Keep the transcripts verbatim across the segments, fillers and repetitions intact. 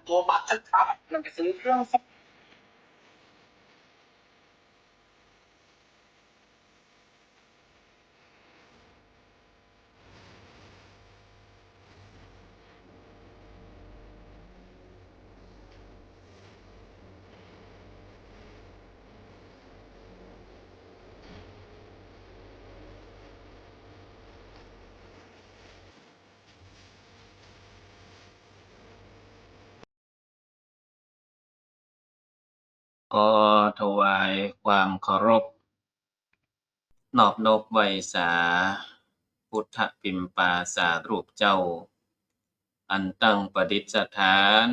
โทรมาชัดๆ มันไปซื้อเครื่อง ขอถวายความเคารพ นอบนบไหว้สา ปุทธปิมปาสารูปเจ้า อันตั้งประดิษฐาน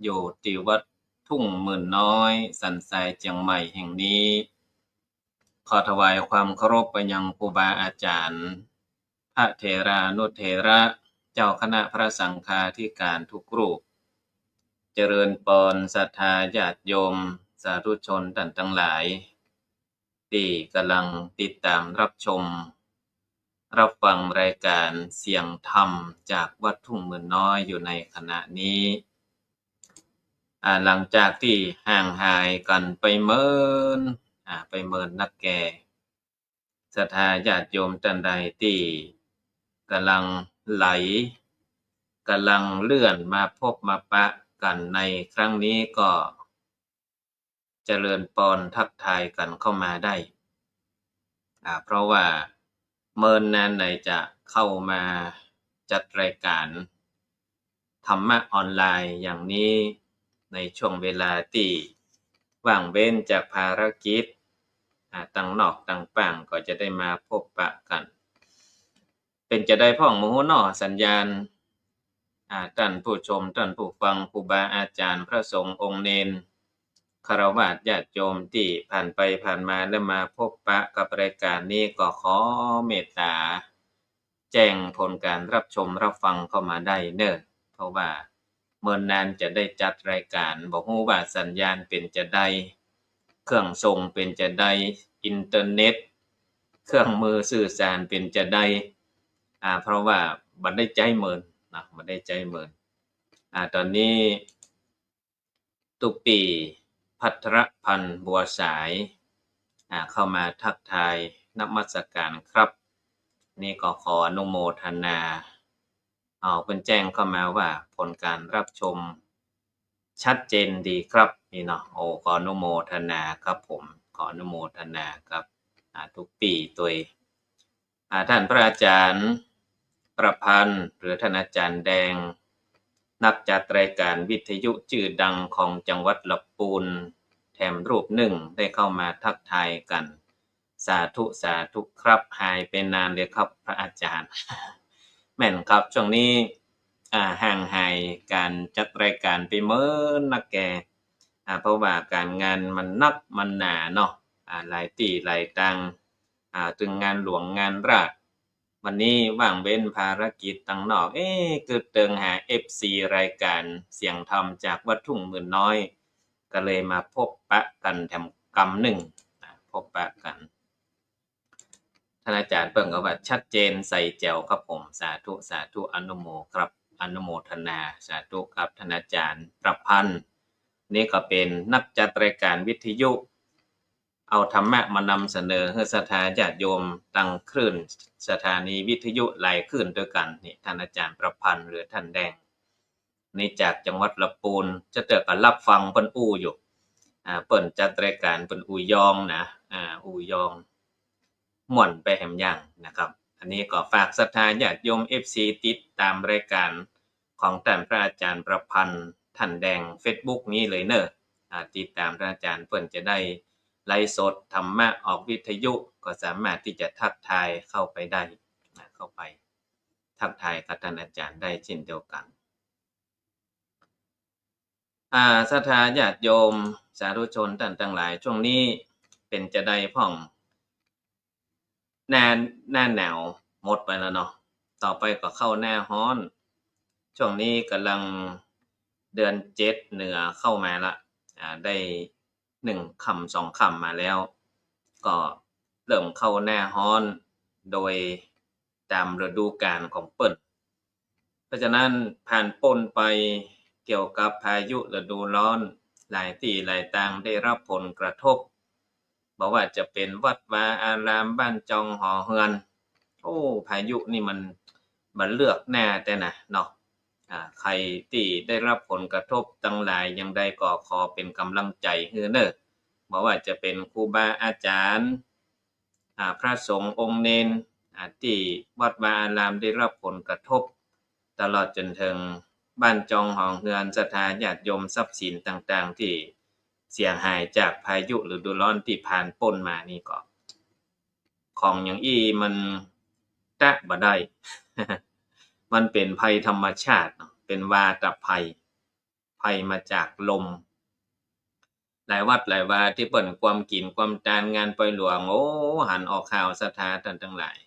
อยู่ตี้วัดทุ่งหมื่นน้อย สันทรายเจียงใหม่แห่งนี้ ขอถวายความเคารพไปยังครูบาอาจารย์ พระเถรานุเถระ เจ้าคณะพระสังฆาธิการทุกรูป เจริญปอนศรัทธาญาติโยม สาธุชนต้านตังหลาย ตี้ก่ำลังติดต๋ามรับชม รับฟังรายก๋านเสียงธรรมจากวัดทุ่งหมื่นน้อยอยู่ในขณะนี้ อ่า หลังจากตี้ห่างหายกั๋นไปเมิน อ่า ไปเมินนักแก่ ศรัทธาญาติโยมต้านใดตี้ก่ำลังไหล ก่ำลังเลื่อนมาพบมาปะกั๋นในครั้งนี้ก็ เจริญปอนทักทายกั๋นเข้ามาได้ อ่า เพราะว่าเมินนานไหนจะเข้ามาจัดรายก๋านธรรมะออนไลน์อย่างนี้ ในช่วงเวลาตี้ว่างเว้นจากภารกิจ อ่า ตังนอกตังป้างก็จะได้มาพบปะกั๋น เป๋นจาใดพ่องบ่ฮู้เนาะ สัญญาณ อ่า ต้านผู้ชม ต้านผู้ฟัง ครูบาอาจารย์ พระสงฆ์องค์เณร ฆราวาสญาติโยมตี้ผ่านไปผ่านมาแล้วมาพบปะกับรายก๋านนี้ ก็ขอเมตต๋าแจ้งผลก๋านรับชมรับฟังเข้ามาได้เนาะ เพราะว่าเมินนานจะได้จัดรายก๋าน บ่ฮู้ว่าสัญญาณเป๋นจาใด เครื่องส่งเป๋นจาใด อินเทอร์เน็ต เครื่องมือสื่อสารเป๋นจาใด อ่า เพราะว่าบ่ได้ใจ๊เมินนะ บ่ได้ใจ๊เมิน อ่า ต๋อนนี้ตุ๊ปี้ ภัทรพันธ์ บัวสาย อ่า เข้ามาทักทายนมัสก๋านครับ นี่ก็ขออนุโมทนา เอา เปิ้นแจ้งเข้ามาว่าผลก๋านรับชมชัดเจนดีครับ นี่เนาะ โอ้ ขออนุโมทนาครับผม ขออนุโมทนาครับ อ่า ตุ๊ปี้ตวย อ่า ต้านพระอาจารย์ประพันธ์ หรือต้านอาจารย์แดง นักจัดรายก๋านวิทยุจื้อดังของจังหวัดละปูน แถมรูปนึ่งได้เข้ามาทักทายกั๋น สาธุ สาธุครับ หายไปนานเลยครับพระอาจารย์ แม่นครับ ช่วงนี้ อ่า ห่างหายก๋านจัดรายก๋านไปเมินนักแก่ อ่า เพราะว่าก๋านงานมันนักมันหนาเนาะ อ่า หลายตี้หลายตาง อ่า ตึงงานหลวงงานราษฎร์ วันนี้ว่างเว้นภารกิจตังนอก เอ๊ะ กึ๊ดเติงหา เอฟซี รายก๋านเสียงธรรมจากวัดทุ่งหมื่นน้อย ก็เลยมาพบปะกั๋นแถมกำนึ่ง อ่า พบปะกั๋น ต้านอาจารย์เปิ้นก็ว่าชัดเจนใสแจ๋วครับผม สาธุ สาธุ อนุโมครับ อนุโมทนา สาธุครับ ต้านอาจารย์ประพันธ์ นี่ก็เป๋นนักจัดรายก๋านวิทยุ เอาธรรมะมานำเสนอหื้อศรัทธาญาติโยมตังคลื่นสถานีวิทยุหลายคลื่นตวยกั๋น นี่ ต้านอาจารย์ประพันธ์ หรือต้านแดง นี่จากจังหวัดละปูน จะเตื้อก็ฮับฟังเปิ้นอู้อยู่ อ่า เปิ้นจัดรายก๋านเปิ้นอู้ยองนะ อ่า อู้ยอง ม่วนไปแหมอย่างนะครับ อันนี้ก็ฝากศรัทธาญาติโยม เอฟซี ติดต๋ามรายก๋านของต้านพระอาจารย์ประพันธ์ ต้านแดง เฟซบุ๊กนี้เลยเนาะ อ่า ติดต๋ามต้านอาจารย์ เปิ้นจะได้ไลฟ์สดธรรมะออกวิทยุ ก็สามารถตี้จะทักทายเข้าไปได้ อ่า เข้าไปทักทายกับต้านอาจารย์ได้เช่นเดียวกั๋น อ่า ศรัทธาญาติโยม สาธุชนต้านตังหลาย ช่วงนี้เป๋นจาใดพ่อง หน้า หน้าหนาวหมดไปแล้วเนาะ ต่อไปก็เข้าหน้าฮ้อน ช่วงนี้ก่ำลังเดือนเจ็ดเหนือเข้ามาละ อ่า ได้หนึ่งค่ำสองค่ำมาแล้ว ก็เริ่มเข้าหน้าฮ้อนโดยต๋ามฤดูก๋าลของเปิ้น เพราะฉะนั้นผ่านป๊นไป เกี่ยวกับพายุฤดูร้อน หลายตี้หลายตางได้รับผลกระทบ บ่ว่าจะเป๋นวัดวาอาราม บ้านจองหอเฮือน โอ้ พายุนี่มัน มันเลือกหน้าแต๊นะเนาะ อ่า ใผตี้ได้รับผลกระทบตังหลายอย่างใดก็ขอเป๋นก๋ำลังใจ๋หื้อเน่อ บ่ว่าจะเป๋นครูบาอาจ๋ารย์ อ่า พระสงฆ์องค์เณร อ่า ตี้วัดวาอารามได้รับผลกระทบ ตลอดจ๋นเถิงบ้านจองหอเฮือน ศรัทธาญาติโยม ทรัพย์สินต่างๆ ตี้เสียหายจากพายุฤดูร้อนตี้ผ่านป๊นมานี่ก็ ของอย่างอี้มันตะบ่ได้ มันเป๋นภัยธรรมชาติเนาะ เป๋นวาตภัย ภัยมาจากลม หลายวัดหลายวาตี้เปิ้นกวมกิ๋นกวมตานงานปอยหลวง โอ้ หันออกข่าวศรัทธาต้านตังหลาย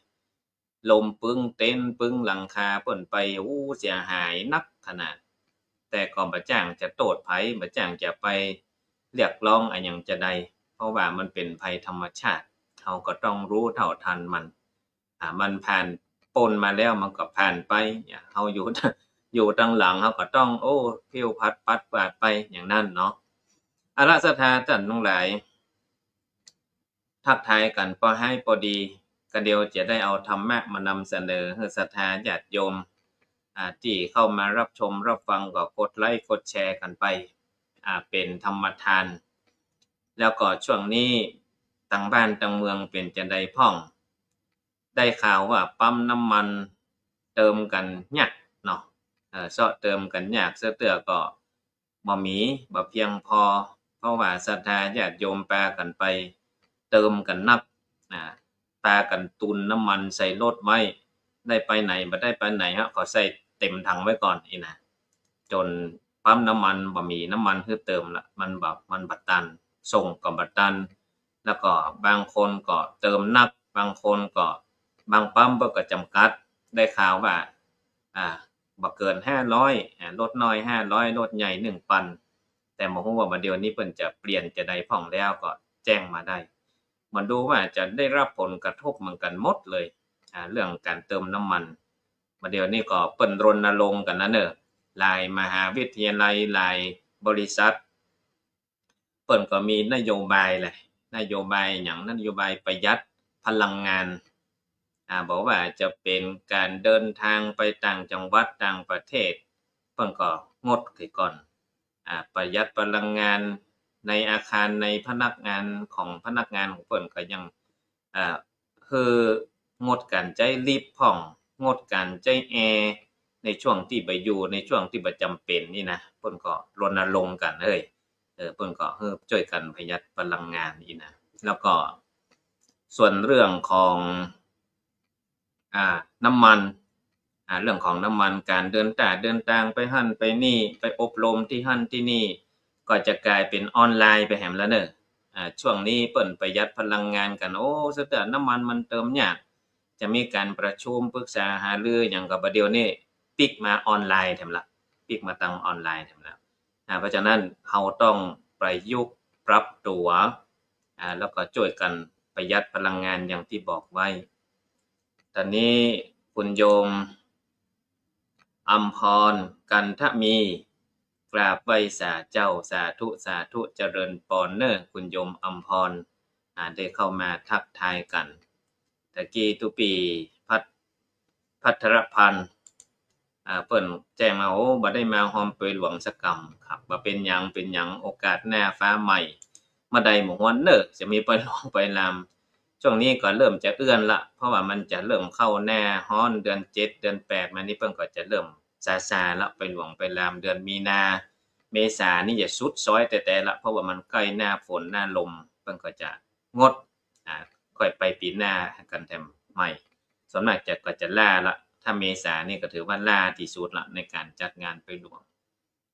ลมปึ้งเต็นท์ปึ้งหลังคาเปิ้นไป โอ้ เสียหายนักขนาด แต่ก็บ่จ้างจะโต้ษใผ บ่จ้างจะไปเรียกร้องอะหยังจะใด เพราะว่ามันเป๋นภัยธรรมชาติ เฮาก็ต้องฮู้เท่าทันมัน อ่า มันผ่านป๊นมาแล้วมันก็ผ่านไป เนี่ย เฮาอยู่ อยู่ตังหลังเฮาก็ต้อง โอ้ ผิวผัดปัดกวาดไปอย่างนั้นเนาะ เอาละ ศรัทธาต้านตังหลาย ทักทายกั๋นปอฮ้ายปอดี กาเดียวจะได้เอาธรรมะมานำเสนอหื้อศรัทธาญาติโยม อ่า ตี้เข้ามารับชมรับฟังก็กดไลก์กดแชร์กั๋นไป อ่า เป๋นธรรมทาน แล้วก็ช่วงนี้ตังบ้านตังเมืองเป๋นจาใดพ่อง ได้ข่าวว่าปั๊มน้ำมันเติมกั๋นยากเนาะ เอ่อ เซาะเติมกั๋นยาก ซะเตื้อก็บ่มี บ่เพียงพอ เพราะว่าศรัทธาญาติโยมปากั๋นไปเติมกั๋นนัก อ่า ปากั๋นตุนน้ำมันใส่รถไว้ ได้ไปไหนบ่ได้ไปไหนฮะ ก็ใส่เต็มถังไว้ก่อนอี้นะ จ๋นปั๊มน้ำมันบ่มีน้ำมันหื้อเติมละ มันบ่ มันบ่ตัน ส่งก็บ่ตัน แล้วก็บางคนก็เติมนัก บางคนก็ บางปั๊มเปิ้นก็จ๋ำกัด ได้ข่าวว่า อ่า บ่เกินห้าร้อย อ่า รถน้อยห้าร้อย รถใหญ่หนึ่งปัน แต่บ่ฮู้ว่าบ่าเดี่ยวนี้เปิ้นจะเปลี่ยนจาใดพ่องแล้วก็แจ้งมาได้ บ่ฮู้ว่าจะได้รับผลกระทบเหมือนกั๋นหมดเลย อ่า เรื่องก๋านเติมน้ำมัน บ่าเดี่ยวนี้ก็เปิ้นรณรงค์กั๋นนะเน่อ หลายมหาวิทยาลัย หลายบริษัท เปิ้นก็มีนโยบายแหละ นโยบายหยัง นโยบายประหยัดพลังงาน อ่า บ่ว่าจะเป๋นก๋านเดินตางไปต่างจังหวัดต่างประเทศ เปิ้นก็งดเสียก่อน อ่า ประหยัดพลังงานในอาคาร ในพนักงานของพนักงานของเปิ้นก็ยัง อ่า คืองดก๋านใจ๊ลิฟต์พ่อง งดก๋านใจ๊แอร์ในช่วงตี้บ่อยู่ ในช่วงตี้บ่จ๋ำเป๋นนี่นะ เปิ้นก็รณรงค์กั๋นเฮ้ย เออ เปิ้นก็คือจ้วยกั๋นประหยัดพลังงานอี้นะ แล้วก็ส่วนเรื่องของ อ่า น้ำมัน อ่า เรื่องของน้ำมัน ก๋านเดินตาง เดินตางไปหั้นไปนี่ ไปอบรมตี้หั้นตี้นี่ ก็จะก๋ายเป๋นออนไลน์ไปแหมแล้วเน่อ อ่า ช่วงนี้เปิ้นประหยัดพลังงานกั๋น โอ้ ซะเตื้อน้ำมันมันเติมยาก จะมีก๋านประชุมปรึกษาหารือหยังก็บ่าเดี่ยวนี้ปิ๊กมาออนไลน์แถมละ ปิ๊กมาตางออนไลน์แถมละ อ่า เพราะฉะนั้นเฮาต้องประยุกต์ปรับตั๋ว อ่า แล้วก็จ้วยกั๋นประหยัดพลังงานอย่างตี้บอกไว้ ต๋อนนี้คุณโยมอำพร กันทมี กราบไหว้สาเจ้า สาธุ สาธุ เจริญปอนเน่อ คุณโยมอำพร อ่า ได้เข้ามาทักทายกั๋น ตะกี้ตุ๊ปี้พัท พัทรพันธ์ อ่า เปิ้นแจ้งมา โอ้ บ่ได้มาฮอมปอยหลวงสักกำครับ บ่เป๋นหยัง เป๋นหยัง โอกาสหน้าฟ้าใหม่ บ่ได้หมู่ฮ้อนเน่อ จะมีปอยหลวงปอยลาม ช่วงนี้ก็เริ่มจะเอื้อนละ เพราะว่ามันจะเริ่มเข้าหน้าฮ้อน เดือนเจ็ด เดือนแปดมานี้เปิ้นก็จะเริ่มซาๆ ละ ปอยหลวงปอยลาม เดือนมีนา เมษานี่จะสุดซ้อยแต๊ๆ ละ เพราะว่ามันใก้หน้าฝนหน้าลม เปิ้นก็จะงด อ่า ค่อยไปปี๋หน้ากั๋นแถมใหม่ ส่วนมากจะ ก็จะล้าละ ถ้าเมษานี่ก็ถือว่าล้าตี้สุดละในก๋านจัดงานปอยหลวง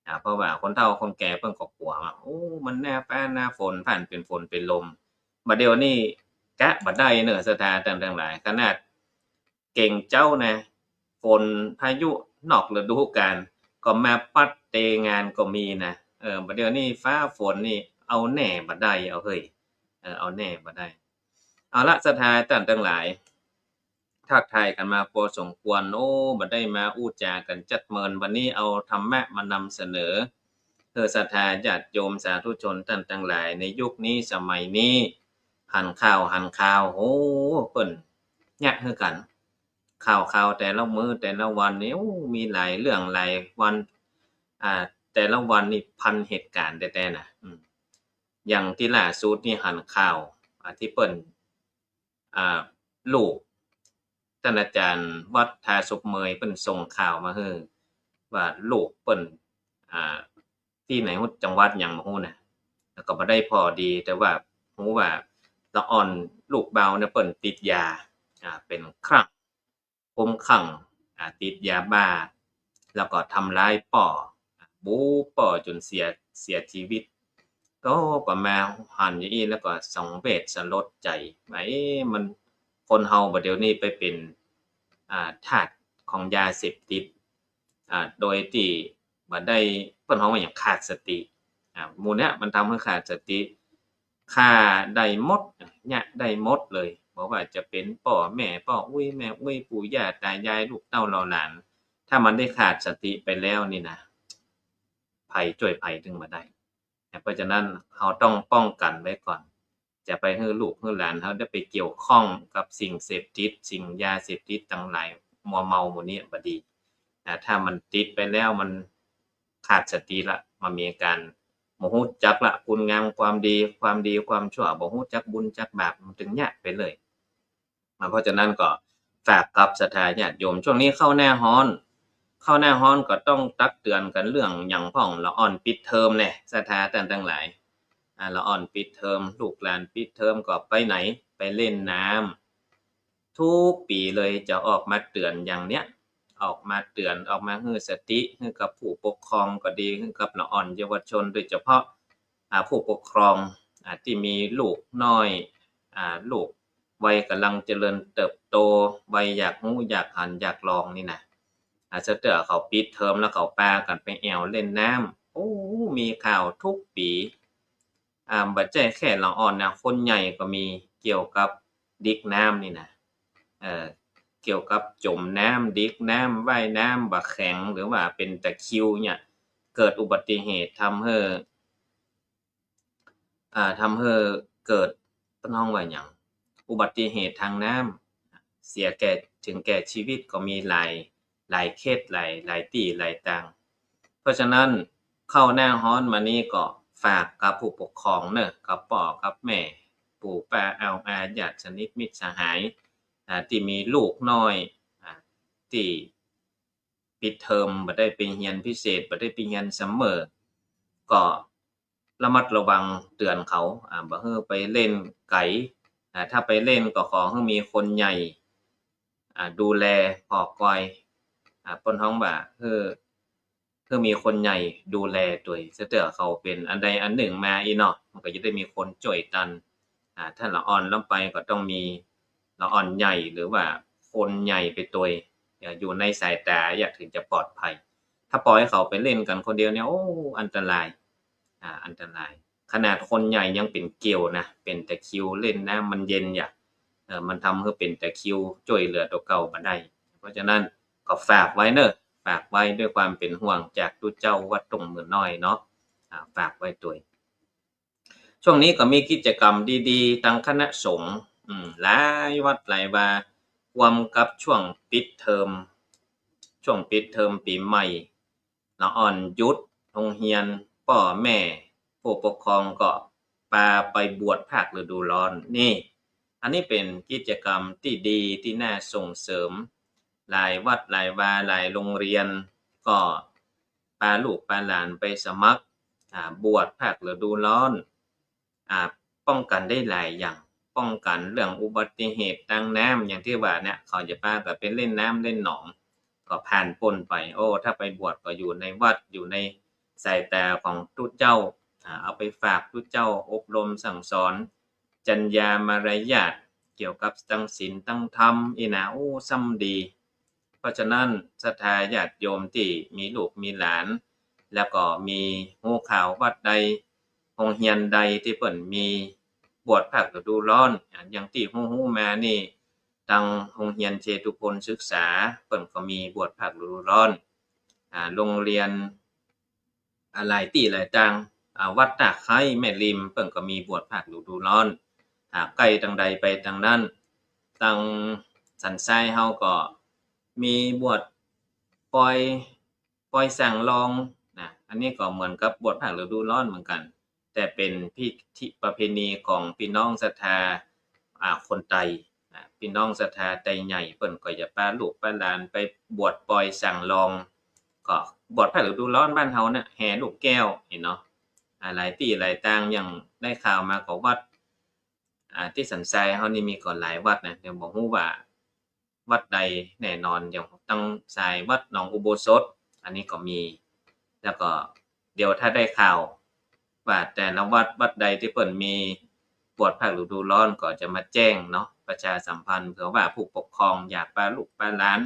อ่า เพราะว่าคนเฒ่าคนแก่เปิ้นก็กั๋วว่า โอ้ มันหน้าฟ้าหน้าฝน ผ่านเป๋นฝนเป๋นลม บ่าเดี่ยวนี้กะบ่ได้เน่อ ศรัทธาต้านตังหลาย ขนาดเก๋งเจ๊านะ ฝนพายุนอกฤดูกาลก็มาปั๊ดเตงานก็มีนะ เออ บ่าเดี่ยวนี้ฟ้าฝนนี่เอาแน่บ่ได้ เอาเฮ้ย เออ เอาแน่บ่ได้ เอาละ ศรัทธาต้านตังหลาย ทักทายกั๋นมาปอสมควร โอ้ บ่ได้มาอู้จ๋ากั๋นจัดเมิน วันนี้เอาธรรมะมานำเสนอ หื้อศรัทธาญาติโยมสาธุชนต้านตังหลาย ในยุคนี้สมัยนี้ หันข่าวหันคาว โอ้ เปิ้นเยียะหื้อกั๋น ข่าวคาวแต่ละมื้อแต่ละวันนี่ โอ้ มีหลายเรื่องหลายวัน อ่า แต่ละวันนี่พันเหตุก๋ารณ์แต๊ๆ น่ะ อืม อย่างตี้ล่าสุดนี่หันข่าว อ่า ตี้เปิ้น อ่า ลูกต้านอาจ๋ารย์วัดท่าศพเมย เปิ้นส่งข่าวมาหื้อ ว่าลูกเปิ้น อ่า ตี้ไหนฮู้ จังหวัดหยังบ่ฮู้นะ แล้วก็บ่ได้ผ่อดี แต่ว่าฮู้ว่าละอ่อนลูกบ่าวเนี่ยเปิ้นติดยา อ่า เป๋นคลั่ง คลุ้มคลั่ง อ่า ติดยาบ้า แล้วก็ทำร้ายป้อ อ่า บุป้อจ๋นเสีย เสียจีวิต ก็ ก็มาหันอย่างอี้แล้วก็สังเวชสลดใจ๋ ว่า เอ๊ะ มัน คนเฮาบ่าเดี่ยวนี้ไปเป๋น อ่า ทาสของยาเสพติด อ่า โดยตี้บ่ได้ เปิ้นฮ้องว่าหยัง ขาดสติ อ่า หมู่เนี้ยมันทำหื้อขาดสติ ฆ่าได้หมด เยียะได้หมดเลย บ่ว่าจะเป๋นป้อแม่ ป้ออุ๊ยแม่อุ๊ย ปู่ย่าต๋ายาย ลูกเต้าเหล่าหลาน ถ้ามันได้ขาดสติไปแล้วนี่นะ ใผจ้วยใผตึงบ่ได้ เพราะฉะนั้นเฮาต้องป้องกั๋นไว้ก่อน จะไปหื้อลูกหื้อหลานเฮาได้ไปเกี่ยวข้องกับสิ่งเสพติด สิ่งยาเสพติดตังหลาย มัวเมาหมู่นี้บ่ดี นะ ถ้ามันติดไปแล้วมันขาดสติละ มันมีอาก๋ารบ่ฮู้จักละ คุณงามความดี ความดีความชั่ว บ่ฮู้จักบุญจักบาป มันตึงเยียะไปเลย อ่า เพราะฉะนั้นก็ฝากกับศรัทธาญาติโยม ช่วงนี้เข้าหน้าฮ้อน เข้าหน้าฮ้อนก็ต้องตักเตื๋อนกั๋นเรื่องหยังพ่อง ละอ่อนปิดเทอมแน่ ศรัทธาต้านตังหลาย อ่า ละอ่อนปิดเทอม ลูกหลานปิดเทอมก็ไปไหน ไปเล่นน้ำ ทุกปี๋เลยจะออกมาเตื๋อนอย่างเนี้ย ออกมาเตื๋อน ออกมาหื้อสติ หื้อกับผู้ปกครองก็ดี หื้อกับละอ่อนเยาวชน โดยเฉพาะ อ่า ผู้ปกครอง อ่า ตี้มีลูกน้อย อ่า ลูกวัยก่ำลังเจริญเติบโต วัยอยากฮู้ อยากหัน อยากลองนี่นะ อ่า เตื้อเขาปิดเทอมแล้วเขาปากั๋นไปแอ่วเล่นน้ำ โอ้ มีข่าวทุกปี๋ อ่า บ่ใจ้แค่ละอ่อนนะ คนใหญ่ก็มี เกี่ยวกับดิกน้ำนี่นะ เอ่อ เกี่ยวกับจ๋มน้ำ ดิกน้ำ ว่ายน้ำบ่แข็ง หรือว่าเป๋นตะคริวเนี่ย เกิดอุบัติเหตุทำหื้อ อ่า ทำหื้อเกิด เปิ้นฮ้องว่าหยัง อุบัติเหตุทางน้ำ เสียแก่ ถึงแก่ชีวิตก็มีหลาย หลายเคส หลาย หลายตี้หลายตาง เพราะฉะนั้นเข้าหน้าฮ้อนมานี้ก็ฝากกับผู้ปกครองเน่อ กับป้อกับแม่ ปู่ป้าอ้าวอา ญาติสนิทมิตรสหาย อ่า ตี้มีลูกน้อย อ่า ตี้ ปิดเทอม บ่ได้ไปเฮียนพิเศษ บ่ได้ไปเฮียนซัมเมอร์ ก็ระมัดระวังเตื๋อนเขา อ่า บ่หื้อไปเล่นไก๋ อ่า ถ้าไปเล่นก็ขอหื้อมีคนใหญ่ อ่า ดูแลผ่อคอย อ่า เปิ้นฮ้องว่า หื้อ หื้อมีคนใหญ่ดูแลตวย เตื้อเขาเป๋นอันใดอันนึ่งมาอี้เนาะ มันก็จะได้มีคนจ้วยตัน อ่า ถ้าละอ่อนลงไปก็ต้องมีละอ่อนใหญ่ หรือว่าคนใหญ่ไปตวย อ่า อยู่ในสายต๋า เยียะ ถึงจะปลอดภัย ถ้าปล่อยหื้อเขาไปเล่นกั๋นคนเดียวเนี่ย โอ้ อันตราย อ่า อันตราย ขนาดคนใหญ่ยังเป๋นเกลียวนะ เป๋นตะคริว เล่นน้ำมันเย็นเยียะ เอ่อ มันทำหื้อเป๋นตะคริว จ้วยเหลือตั๋วเก่าบ่ได้ เพราะฉะนั้นก็ฝากไว้เน่อ ฝากไว้ด้วยความเป๋นห่วงจากตุ๊เจ้าวัดต้งเหมือนน้อยเนาะ อ่า ฝากไว้ตวย ช่วงนี้ก็มีกิจกรรมดีๆ ตางคณะสงฆ์ อืม หลายวัดหลายวา กวมกับช่วงปิดเทอม ช่วงปิดเทอมปี๋ใหม่ ละอ่อนหยุดโฮงเฮียน ป้อแม่ ผู้ปกครองก็ปาไปบวชภาคฤดูร้อน นี่ อันนี้เป๋นกิจกรรมตี้ดีตี้น่าส่งเสริม หลายวัดหลายวา หลายโฮงเฮียนก็ปาลูกปาหลานไปสมัคร อ่า บวชภาคฤดูร้อน อ่า ป้องกั๋นได้หลายอย่าง ป้องกั๋นเรื่องอุบัติเหตุตางน้ำ อย่างตี้ว่าเนี่ย เขาจะปากั๋นไปเล่นน้ำเล่นหนอง ก็ผ่านป๊นไป โอ้ ถ้าไปบวชก็อยู่ในวัด อยู่ในสายต๋าของตุ๊เจ้า อ่า เอาไปฝากตุ๊เจ้า อบรมสั่งสอน จรรยามารยาท เกี่ยวกับตางศีลตางธรรมอี้นะ โอ้ ซ้ำดี เพราะฉะนั้นศรัทธาญาติโยมตี้มีลูกมีหลาน แล้วก็มีฮู้ข่าววัดใด โฮงเฮียนใดตี้เปิ้นมีบวชภาคฤดูร้อน อ่า อย่างตี้ฮู้ๆ มานี่ ตังโฮงเฮียนเชตุพลศึกษา เปิ้นก็มีบวชภาคฤดูร้อน อ่า โฮงเฮียน อ่า หลายตี้หลายตาง อ่า วัดตาไคร้แม่ริม เปิ้นก็มีบวชภาคฤดูร้อน อ่า ใก้ตังใดไปตังนั้น ตังสันทรายเฮาก็มีบวชปอย ปอยส่างลองนะ อันนี้ก็เหมือนกับบวชภาคฤดูร้อนเหมือนกั๋น แต่เป๋นพิธีประเพณีของปี้น้องศรัทธา อ่า คนไตนะ ปี้น้องศรัทธาไตใหญ่ เปิ้นก็จะปาลูกปาหลานไปบวชปอยส่างลอง ก็บวชภาคฤดูร้อนบ้านเฮาเนี่ย แห่ลูกแก้ว หันเนาะ อ่า หลายตี้หลายตาง อย่างได้ข่าวมาก็วัด อ่า ตี้สันทรายเฮานี่มีก็หลายวัดนะ เดี๋ยวบ่ฮู้ว่า วัดใดแน่นอน อย่างตังสายวัดหนองอุโบสถ อันนี้ก็มี แล้วก็เดี๋ยวถ้าได้ข่าวว่าแต่ละวัด วัดใดตี้เปิ้นมีบวชภาคฤดูร้อนก็จะมาแจ้งเนาะ ประชาสัมพันธ์ เผื่อว่าผู้ปกครองอยากปาลูกปาหลาน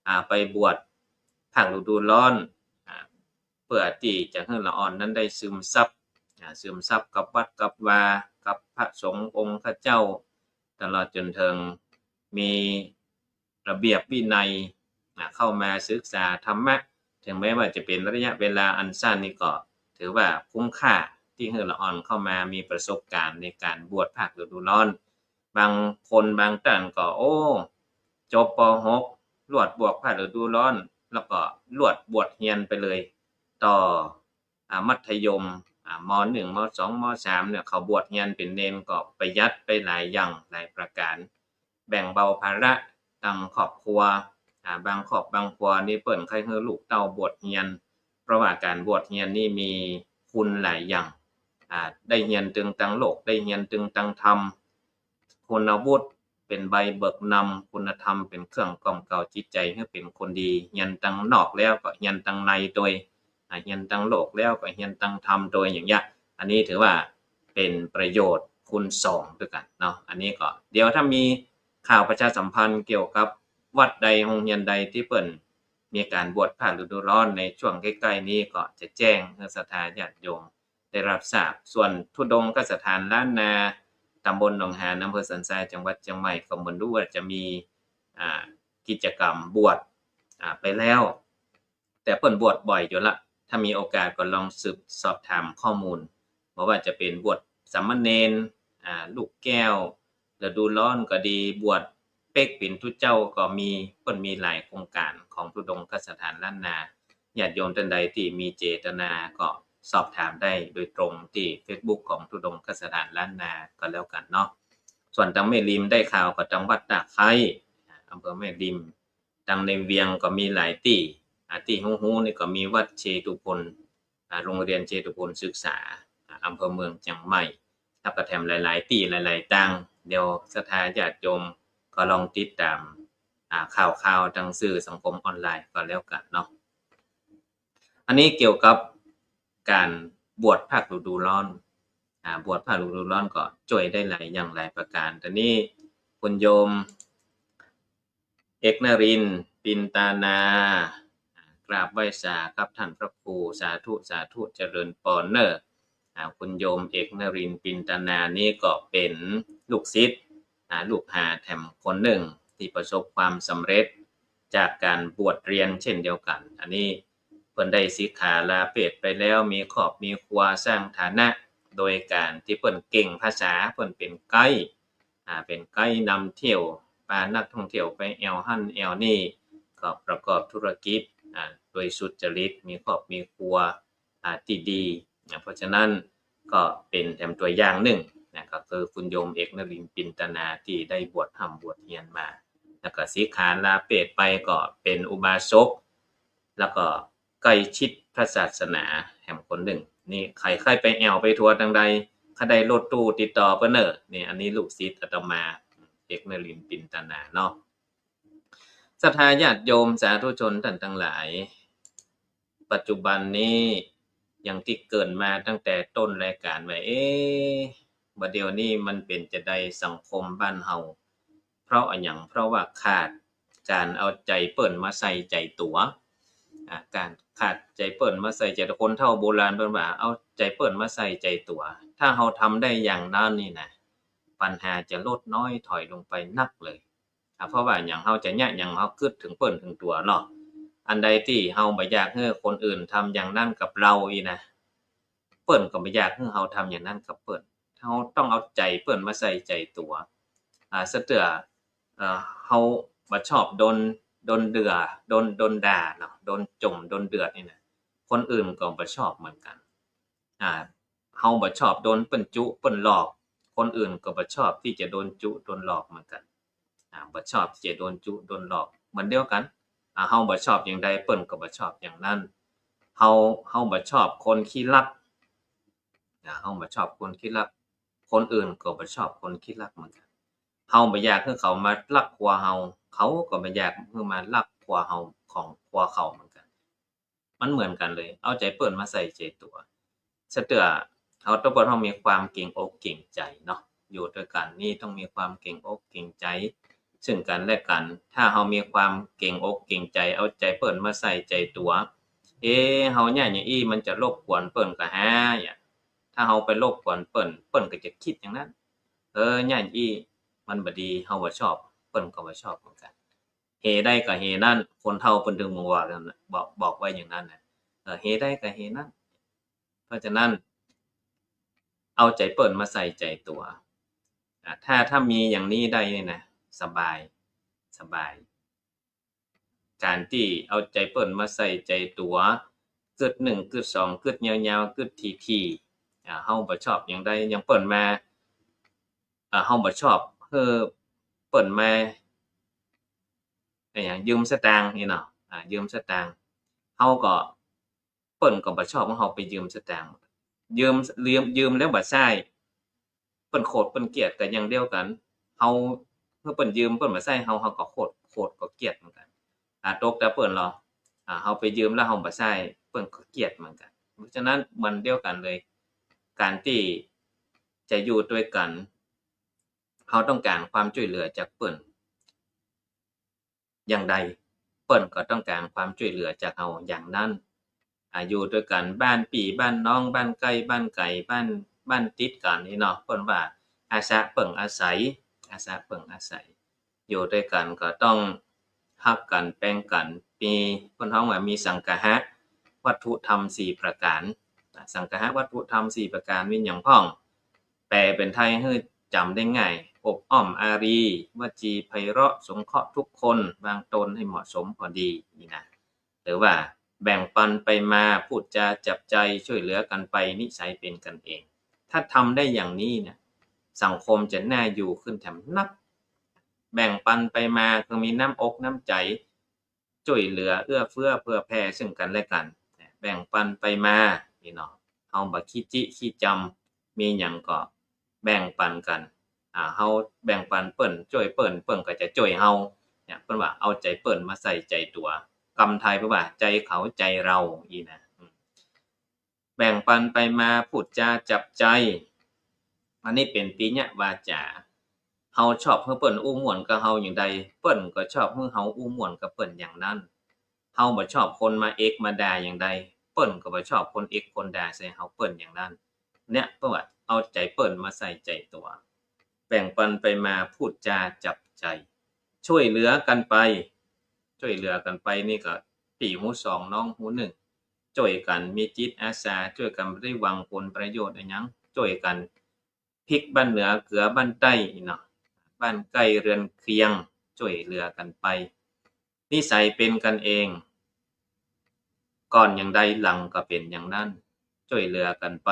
อ่า ไปบวชภาคฤดูร้อน อ่า เปื้อตี้จะหื้อละอ่อนนั้นได้ซึมซับ อ่า ซึมซับกับวัดกับวา กับพระสงฆ์องค์ข้าเจ้า ตลอดจ๋นเถิงมีระเบียบวินัย อ่า เข้ามาศึกษาธรรมะ ถึงแม้ว่าจะเป๋นระยะเวลาอันสั้นนี่ก็ถือว่าคุ้มค่า ตี้หื้อละอ่อนเข้ามามีประสบการณ์ในก๋านบวชภาคฤดูร้อน บางคนบางต้านก็ โอ้ จบ ป.หก ลวดบวชภาคฤดูร้อน แล้วก็ลวดบวชเฮียนไปเลย ต่อ อ่า มัธยม อ่า ม.หนึ่ง ม.สอง ม.สาม เนี่ย เขาบวชเฮียนเป๋นเณรก็ประหยัดไปหลายอย่างหลายประก๋าน แบ่งเบาภาระตังครอบครัว อ่า บางครอบครัวบางครัวนี่เปิ้นใค่หื้อลูกเต้าบวชเฮียน เพราะว่าก๋านบวชเฮียนนี่มีคุณหลายอย่าง อ่า ได้เฮียนตึงตังโลก ได้เฮียนตึงตังธรรม คุณวุฒิเป๋นใบเบิกนำ คุณธรรมเป๋นเครื่องกล่อมเกลาจิตใจ๋หื้อเป๋นคนดี เฮียนตังนอกแล้วก็เฮียนตังในตวย อ่า เฮียนตังโลกแล้วก็เฮียนตังธรรมตวย อย่างเงี้ย อันนี้ถือว่าเป๋นประโยชน์คูณสองตวยกั๋นเนาะ อันนี้ก็ เดี๋ยวถ้ามีข่าวประชาสัมพันธ์เกี่ยวกับวัดใดโฮงเฮียนใดตี้เปิ้นมีก๋านบวชภาคฤดูร้อนในช่วงใก้ๆ นี้ก็จะแจ้งหื้อศรัทธาญาติโยม ได้ฮับทราบ ส่วนธุดงคสถานล้านนา ตำบลหนองหาน อำเภอสันทราย จังหวัดเจียงใหม่ ก็บ่ฮู้ว่าจะมี อ่า กิจกรรมบวช อ่า ไปแล้ว แต่เปิ้นบวชบ่อยอยู่ละ ถ้ามีโอกาสก็ลองสืบสอบถามข้อมูล บ่ว่าจะเป๋นบวชสามเณร อ่า ลูกแก้ว ฤดูร้อนก็ดี บวชเป๊กเป๋นตุ๊เจ้าก็มี เปิ้นมีหลายโครงก๋านของธุดงคสถานล้านนา ญาติโยมต้านใดตี้มีเจตนาก็สอบถามได้โดยตรงตี้เฟซบุ๊กของธุดงคสถานล้านนาก็แล้วกั๋นเนาะ ส่วนตังแม่ริมได้ข่าวก็ตังวัดตาไคร้ อำเภอแม่ริม ตังในเวียงก็มีหลายตี้ อ่า ตี้ฮู้ๆ นี่ก็มีวัดเชตุพล อ่า โฮงเฮียนเชตุพลศึกษา อ่า อำเภอเมืองเจียงใหม่ แล้วก็แถมหลายๆ ตี้หลายๆ ตาง เดี๋ยวศรัทธาญาติโยมก็ลองติดต๋าม อ่า ข่าวๆ ตางสื่อสังคมออนไลน์ก็แล้วกั๋นเนาะ อันนี้เกี่ยวกับก๋านบวชภาคฤดูร้อน อ่า บวชภาคฤดูร้อนก็จ้วยได้หลายอย่างหลายประก๋าน ต๋อนนี้คุณโยม เอกนรินทร์ ปินตานา กราบไหว้สาครับท่านพระครู สาธุ สาธุ เจริญปอนเน่อ อ่า คุณโยมเอกนรินทร์ ปินตานา นี่ก็เป๋นลูกศิษย์ อ่า ลูกหาแถมคนนึ่งตี้ประสบความสำเร็จจากก๋านบวชเฮียนเช่นเดียวกั๋น อันนี้เปิ้นได้สิกขาลาเพศไปแล้ว มีครอบมีครัว สร้างฐานะ โดยก๋านตี้เปิ้นเก่งภาษา เปิ้นเป๋นไกด์ อ่า เป๋นไกด์นำเที่ยว ปานักท่องเที่ยวไปแอ่วหั้นแอ่วนี่ ก็ประกอบธุรกิจ อ่า โดยสุจริต มีครอบมีครัว อ่า ตี้ดี อ่า เพราะฉะนั้นก็เป๋นแถมตั๋วอย่างนึ่งนะ ก็คือคุณโยมเอกนรินทร์ ปินตานา ตี้ได้บวชฮ่ำบวชเฮียนมา แล้วก็สิกขาลาเพศไปก็เป๋นอุบาสก แล้วก็ใกล้ชิดพระศาสนาแถมคนนึ่ง นี่ใผใค่ไปแอ่วไปทัวร์ตางใด ใผได้รถตู้ติดต่อเปิ้นเน่อ นี่ อันนี้ลูกศิษย์อาตมา เอกนรินทร์ ปินตานาเนาะ ศรัทธาญาติโยมสาธุชนต้านตังหลาย ปัจจุบันนี้อย่างตี้เกริ่นมาตั้งแต่ต้นรายก๋านว่า เอ๊ะ บ่าเดี่ยวนี้มันเป๋นจาใดสังคมบ้านเฮา เพราะอะหยัง เพราะว่าขาดก๋านเอาใจ๋เปิ้นมาใส่ใจ๋ตั๋ว อ่า ก๋านขาดใจ๋เปิ้นมาใส่ใจ๋ตั๋ว คนเฒ่าโบราณเปิ้นว่า เอาใจ๋เปิ้นมาใส่ใจ๋ตั๋ว ถ้าเฮาทำได้อย่างนั้นนี่นะ ปัญหาจะลดน้อยถอยลงไปนักเลย เพราะว่าหยังเฮาจะเยียะหยังเฮากึ๊ดเถิงเปิ้นเถิงตั๋วเนาะ อันใดตี้เฮาบ่อยากหื้อคนอื่นทำอย่างนั้นกับเฮาอี้นะ เปิ้นก็บ่อยากหื้อเฮาทำอย่างนั้นกับเปิ้น เฮาต้องเอาใจ๋เปิ้นมาใส่ใจ๋ตั๋ว อ่า สะเตื้อ เอ่อ เฮาบ่ชอบโดน โดนเดือด โดน โดนด่าเนาะ โดนจ่ม โดนเดือดนี่นะ คนอื่นก็บ่ชอบเหมือนกั๋น อ่า เฮาบ่ชอบโดนเปิ้นจุเปิ้นหลอก คนอื่นก็บ่ชอบตี้จะโดนจุโดนหลอกเหมือนกั๋น อ่า บ่ชอบตี้จะโดนจุโดนหลอก เหมือนเดียวกั๋น อ่า เฮาบ่ชอบอย่างใดเปิ้นก็บ่ชอบอย่างนั้น เฮา เฮาบ่ชอบคนขี้ลัก อ่า เฮาบ่ชอบคนขี้ลัก คนอื่นก็บ่ชอบคนขี้ลักเหมือนกั๋น เฮาบ่อยากหื้อเขามาลักครัวเฮา เขาก็บ่อยากหื้อมาลักครัวเฮา ของครัวเขาเหมือนกั๋น มันเหมือนกั๋นเลย เอาใจ๋เปิ้นมาใส่ใจ๋ตั๋ว สะเตื้อ เฮาต้อง เปิ้นเฮามีความเกรงอกเกรงใจ๋เนาะ อยู่ตวยกั๋นนี่ต้องมีความเกรงอกเกรงใจ๋ซึ่งกั๋นและกั๋น ถ้าเฮามีความเกรงอกเกรงใจ๋ เอาใจ๋เปิ้นมาใส่ใจ๋ตั๋ว เอ๊ะ เฮาเยียะอย่างอี้มันจะรบกวนเปิ้นก่าฮ้า ถ้าเฮาไปรบกวนเปิ้น เปิ้นก็จะกึ๊ดอย่างนั้น เออ เยียะอย่างอี้มันบ่ดี เฮาบ่ชอบ เปิ้นก็บ่ชอบเหมือนกั๋น เหใดก็เหนั้น คนเฒ่าเปิ้นเถิงบอกว่า บอก บอกไว้อย่างนั้นนะ เออ เหใดก็เหนั้น เพราะฉะนั้น เอาใจ๋เปิ้นมาใส่ใจ๋ตั๋ว อ่า ถ้า ถ้ามีอย่างนี้ได้นี่นะ สบาย สบาย ก๋านตี้เอาใจ๋เปิ้นมาใส่ใจ๋ตั๋ว กึ๊ดนึ่ง กึ๊ดสอง กึ๊ดยาวๆ กึ๊ดถี่ๆ อ่า เฮาบ่ชอบอย่างใด อย่างเปิ้นมา อ่า เฮาบ่ชอบหื้อเปิ้นมา อะหยัง ยืมสตางค์นี่เนาะ อ่า ยืมสตางค์ เฮาก็ เปิ้นก็บ่ชอบหื้อเฮาไปยืมสตางค์ ยืม ยืม ยืมแล้วบ่ใซ้ เปิ้นโขดเปิ้นเกลียดก็อย่างเดียวกั๋น เฮาหื้อเปิ้นยืมเปิ้นบ่ใซ้เฮา เฮาก็โขด โขดก็เกลียดเหมือนกั๋น อ่า ตกแต่เปิ้นลอ อ่า เฮาไปยืมแล้วเฮาบ่ใซ้ เปิ้นก็เกลียดเหมือนกั๋น เพราะฉะนั้นเหมือนเดียวกั๋นเลย ก๋านตี้จะอยู่ตวยกั๋น เฮาต้องก๋านความจ้วยเหลือจากเปิ้น อย่างใด เปิ้นก็ต้องก๋านความจ้วยเหลือจากเฮาอย่างนั้น อ่า อยู่ตวยกั๋น บ้านปี้บ้านน้อง บ้านใก้บ้านไก๋ บ้าน บ้านติดกั๋นนี่เนาะ เปิ้นว่าอาสะเปิ้งอาศัย อาสะเปิ้งอาศัย อยู่ตวยกั๋นก็ต้องฮักกั๋น แปงกั๋น มี เปิ้นฮ้องว่ามีสังคหวัตถุธรรมสี่ประก๋าน อ่า สังคหวัตถุธรรมสี่ประก๋านมีหยังพ่อง แปลเป๋นไทยหื้อจ๋ำได้ง่าย อบอ้อมอารี วจีไพเราะ สงเคราะห์ทุกคน วางตนให้เหมาะสมพอดี นี่นะ หรือว่าแบ่งปันไปมา พูดจาจับใจ๋ จ้วยเหลือกั๋นไป นิสัยเป๋นกั๋นเอง ถ้าทำได้อย่างนี้เนี่ย สังคมจะน่าอยู่ขึ้นแถมนัก แบ่งปันไปมา คือมีน้ำอกน้ำใจ๋ จ้วยเหลือเอื้อเฟื้อเผื่อแผ่ซึ่งกั๋นและกั๋น แบ่งปันไปมา นี่เนาะ เฮาบ่ขี้จิขี้จำ มีหยังก็แบ่งปันกั๋น อ่า เฮาแบ่งปันเปิ้น จ้วยเปิ้น เปิ้นก็จะจ้วยเฮา เนี่ย เปิ้นว่าเอาใจ๋เปิ้นมาใส่ใจ๋ตั๋ว กำไทยเปิ้นว่าใจ๋เขาใจ๋เฮา อี้นะ อืม แบ่งปันไปมา พูดจาจับใจ๋ อันนี้เป๋นปิยะวาจ๋า เฮาชอบหื้อเปิ้นอู้ม่วนกับเฮาอย่างใด เปิ้นก็ชอบหื้อเฮาอู้ม่วนกับเปิ้นอย่างนั้น เฮาบ่ชอบคนมาเอ็ดมาด่าอย่างใด เปิ้นก็บ่ชอบคนเอ็ดคนด่าใส่เฮาเปิ้นอย่างนั้น เนี่ย เปิ้นว่าเอาใจ๋เปิ้นมาใส่ใจ๋ตั๋ว แบ่งปันไปมา พูดจาจับใจ๋ จ้วยเหลือกั๋นไป จ้วยเหลือกั๋นไปนี่ก็ปี้ฮู้สองน้องฮู้นึ่ง จ้วยกั๋น มีจิตอาสา จ้วยกั๋น บ่ได้หวังผลประโยชน์อะหยัง จ้วยกั๋น พริกบ้านเหนือเกลือบ้านใต้เนาะ บ้านใก้เฮือนเคียง จ้วยเหลือกั๋นไป นิสัยเป๋นกั๋นเอง ก่อนอย่างใดหลังก็เป๋นอย่างนั้น จ้วยเหลือกั๋นไป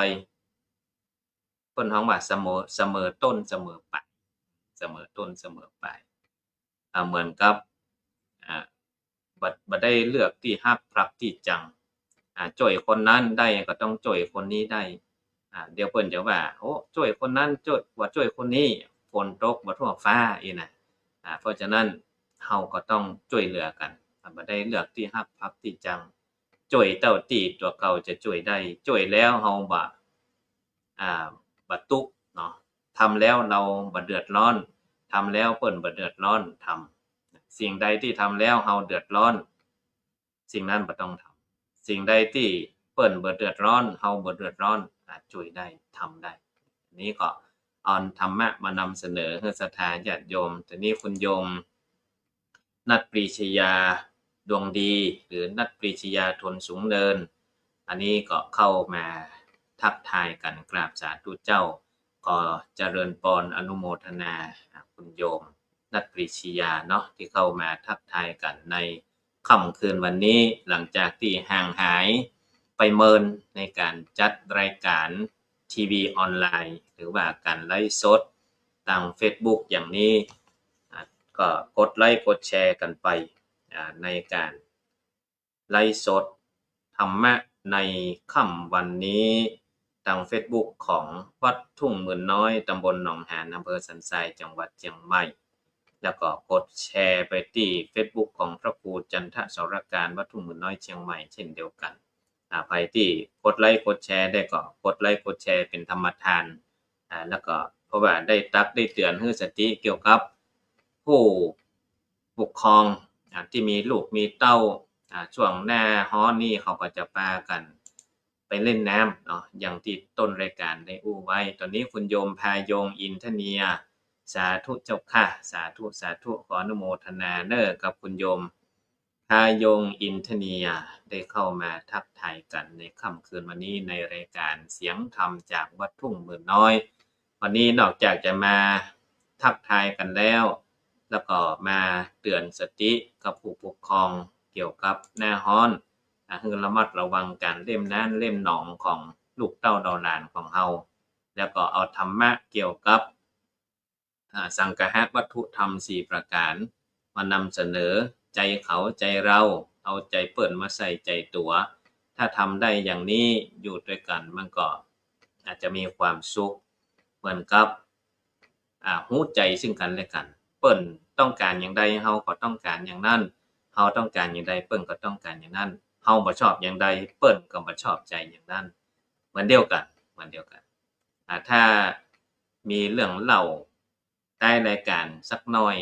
เปิ้นฮ้องว่าเสมอ เสมอต้นเสมอปลาย เสมอต้นเสมอปลาย อ่า เหมือนกับ อ่า บ่ บ่ได้เลือกตี้ฮักพลัดตี้จัง อ่า จ้วยคนนั้นได้ก็ต้องจ้วยคนนี้ได้ อ่า เดี๋ยวเปิ้นจะว่า โอ้ จ้วยคนนั้น จ้วย ว่าจ้วยคนนี้ ฝนตกบ่ทั่วฟ้า อี้นะ อ่า เพราะฉะนั้นเฮาก็ต้องจ้วยเหลือกั๋น อ่า บ่ได้เลือกตี้ฮักพลัดตี้จัง จ้วยเต้าตี้ตั๋วเก่าจะจ้วยได้ จ้วยแล้วเฮาบ่ อ่า บ่ตุ๊กข์เนาะ ทำแล้วเฮาบ่เดือดร้อน ทำแล้วเปิ้นบ่เดือดร้อน ทำ สิ่งใดตี้ทำแล้วเฮาเดือดร้อน สิ่งนั้นบ่ต้องทำ สิ่งใดตี้เปิ้นบ่เดือดร้อน เฮาบ่เดือดร้อน อ่า จ้วยได้ ทำได้ นี้ก็เอาธรรมะมานำเสนอหื้อศรัทธาญาติโยม ทีนี้คุณโยม นัทปรีชยา ดวงดี หรือนัทปรีชยา ทนสูงเนิน อันนี้ก็เข้ามาทักทายกั๋น กราบสาธุเจ้า ขอเจริญปอน อนุโมทนา อ่า คุณโยมนัทปรีชยาเนาะ ตี้เข้ามาทักทายกั๋นในค่ำคืนวันนี้ หลังจากตี้ห่างหายไปเมินในก๋านจัดรายก๋านทีวีออนไลน์ หรือว่าก๋านไลฟ์สดตางเฟซบุ๊กอย่างนี้ อ่า ก็กดไลก์กดแชร์กั๋นไป อ่า ในก๋าน ไลฟ์สดธรรมะในค่ำวันนี้ ตางเฟซบุ๊กของวัดทุ่งหมื่นน้อย ตำบลหนองหาน อำเภอสันทราย จังหวัดเจียงใหม่ แล้วก็กดแชร์ไปตี้เฟซบุ๊กของพระครูจันทสรการ วัดทุ่งหมื่นน้อย เจียงใหม่ เช่นเดียวกั๋น อ่า ใผตี้กดไลก์กดแชร์ได้ก็กดไลก์กดแชร์เป๋นธรรมทาน อ่า แล้วก็เพราะว่าได้ตักได้เตื๋อนหื้อสติเกี่ยวกับผู้ปกครอง อ่า ตี้มีลูกมีเต้า อ่า ช่วงหน้าฮ้อนนี่เขาก็จะปากั๋นไปเล่นน้ำเนาะ อย่างตี้ต้นรายก๋านได้อู้ไว้ ต๋อนนี้คุณโยมพายง อินทเนีย สาธุเจ้าค่ะ สาธุ สาธุ ขออนุโมทนาเน่อ กับคุณโยม พายง อินทเนีย ได้เข้ามาทักทายกั๋นในค่ำคืนวันนี้ในรายก๋านเสียงธรรมจากวัดทุ่งหมื่นน้อย วันนี้นอกจากจะมาทักทายกั๋นแล้ว แล้วก็มาเตือนสติกับผู้ปกครองเกี่ยวกับหน้าฮ้อน อ่ะ หื้อระมัดระวังก๋านเล่นน้ำเล่นหนองของลูกเต้าเหล่าหลานของเฮา แล้วก็เอาธรรมะเกี่ยวกับ อ่า สังคหวัตถุธรรมสี่ประก๋าน มานำเสนอ ใจ๋เขาใจ๋เฮา เอาใจ๋เปิ้นมาใส่ใจ๋ตั๋ว ถ้าทำได้อย่างนี้ อยู่ตวยกั๋นมันก็อาจจะมีความสุข เหมือนกับ อ่า ฮู้ใจ๋ซึ่งกั๋นและกั๋น เปิ้นต้องก๋านอย่างใด เฮาก็ต้องก๋านอย่างนั้น เฮาต้องก๋านอย่างใด เปิ้นก็ต้องก๋านอย่างนั้น เฮาบ่ชอบอย่างใด เปิ้นก็บ่ชอบใจ๋อย่างนั้น เหมือนเดียวกั๋น เหมือนเดียวกั๋น อ่า ถ้ามีเรื่องเล่า ท้ายรายก๋านสักหน่อย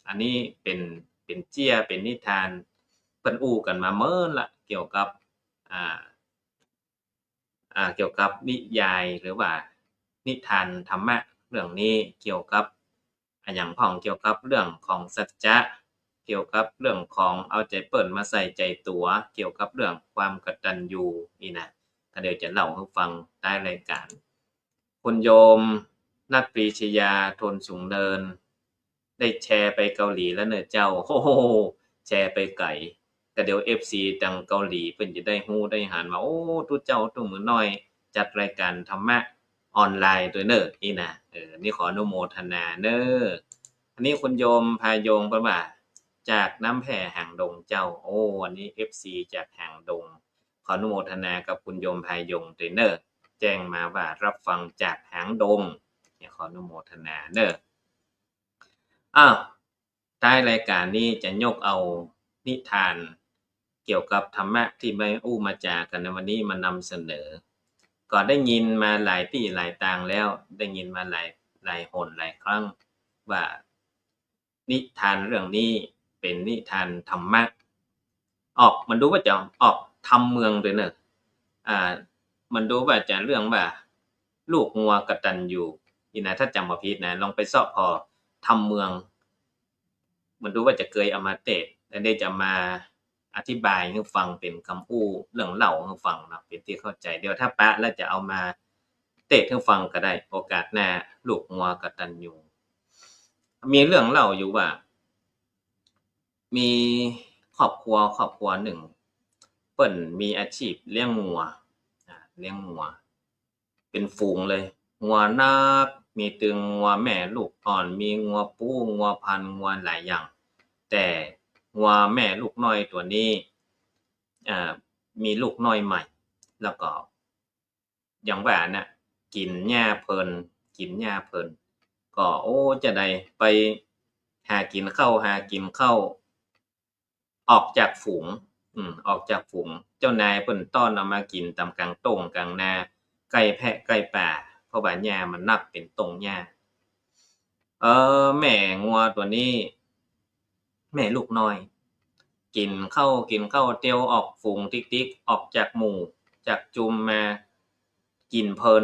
อันนี้เป๋น เป๋นเจี้ย เป๋นนิทาน เปิ้นอู้กั๋นมาเมินละ เกี่ยวกับ อ่า อ่า เกี่ยวกับนิยาย หรือว่านิทานธรรมะเรื่องนี้ เกี่ยวกับ อะหยังพ่อง เกี่ยวกับเรื่องของสัจจะ เกี่ยวกับเรื่องของเอาใจ๋เปิ้นมาใส่ใจ๋ตั๋ว เกี่ยวกับเรื่องความกตัญญูนี่นะ ก็เดี๋ยวจะเล่าหื้อฟังท้ายรายก๋าน คุณโยมนัทปรีชยา ทนสูงเนิน ได้แชร์ไปเกาหลีแล้วเน่อเจ้า โอ้โห แชร์ไปไก๋ ก็เดี๋ยวเอฟซีตางเกาหลีเปิ้นจะได้ฮู้ได้หันว่า โอ้ ตุ๊เจ้าทุ่งหมื่นน้อย จัดรายก๋านธรรมะออนไลน์ตวยเน่อ นี่นะ เออ นี่ขออนุโมทนาเน่อ อันนี้คุณโยมพายงเปิ้นว่า จากน้ำแผ่หางดงเจ้า โอ้ อันนี้เอฟซีจากหางดง ขออนุโมทนากับคุณโยมพายงตวยเน่อ แจ้งมาว่ารับฟังจากหางดง เนี่ย ขออนุโมทนาเน่อ อ้าว ท้ายรายก๋านนี้จะยกเอานิทานเกี่ยวกับธรรมะตี้มาอู้มาจ๋ากั๋นในวันนี้มานำเสนอ ก็ได้ยินมาหลายตี้หลายตางแล้ว ได้ยินมาหลาย หลายหนหลายครั้งว่านิทานเรื่องนี้เป๋นนิทานธรรมะ ออก มันดูว่าจะออกธรรมเมืองตวยเน่อ อ่า มันดูว่าจะเรื่องว่าลูกงัวกตัญญู นี่นะ ถ้าจ๋ำบ่ผิดนะ ลองไปเซาะผ่อธรรมเมือง มันดูว่าจะเกยเอามาเตสน์ แล้วเดี๋ยวจะมาอธิบายหื้อฟังเป๋นกำอู้เรื่องเล่าหื้อฟังเนาะ เป๋นตี้เข้าใจ๋ เดี๋ยวถ้าปะแล้วจะเอามาเตสน์หื้อฟังก็ได้ โอกาสหน้า ลูกงัวกตัญญู มีเรื่องเล่าอยู่ว่า มีครอบครัว ครอบครัวนึ่ง เปิ้นมีอาชีพเลี้ยงงัว อ่า เลี้ยงงัว เป๋นฝูงเลย งัวนัก มีตึงงัวแม่ลูกอ่อน มีงัวปู๊ งัวพันธุ์ งัวหลายอย่าง แต่งัวแม่ลูกน้อยตั๋วนี้ อ่า มีลูกน้อยใหม่ แล้วก็ อย่างว่าน่ะ กิ๋นหญ้าเพลิน กิ๋นหญ้าเพลิน ก็ โอ้ จะได้ไปหากิ๋นข้าว หากิ๋นข้าว ออกจากฝูง อืม ออกจากฝูง เจ้านายเปิ้นต้อนเอามากิ๋นต๋ามก๋างต้งก๋างนา ใก้แพะใก้ป่า เพราะว่าหญ้ามันนักเป๋นต้งหญ้า เออ แม่งัวตั๋วนี้ แม่ลูกน้อย กิ๋นข้าว กิ๋นข้าวเตียวออกฝูงติ๊กๆ ออกจากหมู่ จากจุมมา กิ๋นเพลิน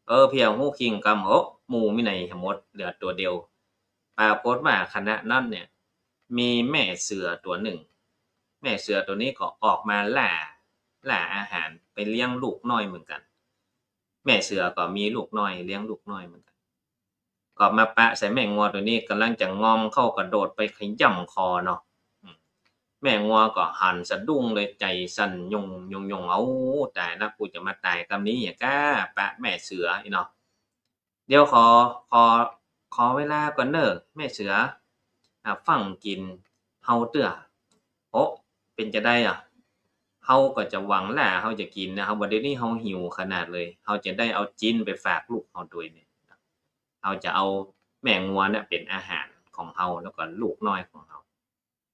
เออ เพียงฮู้คิงกำ โห หมู่มีไหนหมด เหลือตั๋วเดียว ปรากฏว่าขณะนั้นเนี่ย มีแม่เสือตั๋วนึ่ง แม่เสือตั๋วนี้ก็ออกมาล่า ล่าอาหารไปเลี้ยงลูกน้อยเหมือนกั๋น แม่เสือก็มีลูกน้อย เลี้ยงลูกน้อยเหมือนกั๋น ก็มาปะใส่แม่งัวตั๋วนี้ ก่ำลังจะงอมเข้ากระโดดไปขย่ำคอเนาะ อืม แม่งัวก็หันสะดุ้งเลย ใจ๋สั่นหย่งหย่งหย่ง เอ้า ต๋ายละ กูจะมาต๋ายกำนี้ ก้าปะแม่เสืออี้เนาะ เดี๋ยวขอ ขอ ขอเวลาก่อนเน่อแม่เสือ อ่า ฟั่งกิ๋นเฮาเตื้อ โอ้ เป๋นจาใดอะ เฮาก็จะหวังล่า เฮาจะกิ๋นนะ เฮาบ่าเดี่ยวนี้เฮาหิวขนาดเลย เฮาจะได้เอาจิ๊นไปฝากลูกเฮาตวยเนี่ย เฮาจะเอาแม่งัวเนี่ยเป๋นอาหารของเฮา แล้วก็ลูกน้อยของเฮา